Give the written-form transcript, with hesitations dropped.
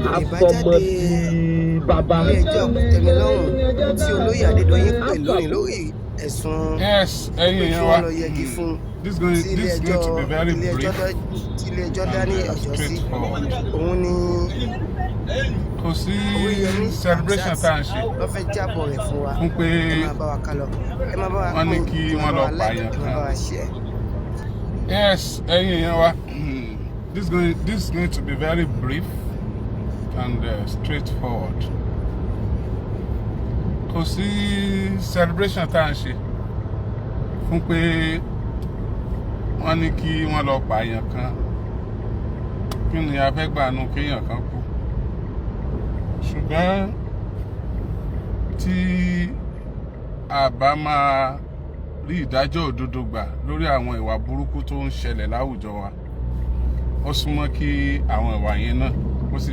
Ìbájáde Asọmọ di bàbá. Ilé-ẹjọ́ Kòtẹ́milọ́rùn tí olóyè Adédọ̀yìn pè lónìí lórí ẹ̀sùn Yes, ẹ̀yin pé kí èèyàn wọ́n wa, lọ yẹgi fún this tí is going to be very ilé-ẹjọ́ brief tí ilé-ẹjọ́ dá ní and ọjọ́sí. straightforward. Òun ni Kò sí Oríyọmí celebration Hamzat tá à ń ṣe ló fẹ́ jábọ̀ rẹ̀ fún wa. fún pé Ẹ máa bá wa ká lọ, ẹ máa bá wa wọ́n ní pín, kí ẹ máa wọ́n bá lọ wa like, pààyàn ẹ máa kan. bá wa share. Yes, ẹ̀yin èèyàn wa, this is going to be very brief and straightforward. Kò sí celebration tá à ń ṣe fún pé wọ́n ní kí wọ́n lọ pààyàn kan. Kí ni a fẹ́ gbà nù kéèyàn kan kú? Ṣùgbọ́n tí a bá máa rí ìdájọ́ òdodo gbà lórí àwọn ìwà burúkú tó ń ṣẹlẹ̀ láwùjọ wa, ó súnmọ́ kí àwọn ìwà yẹn náà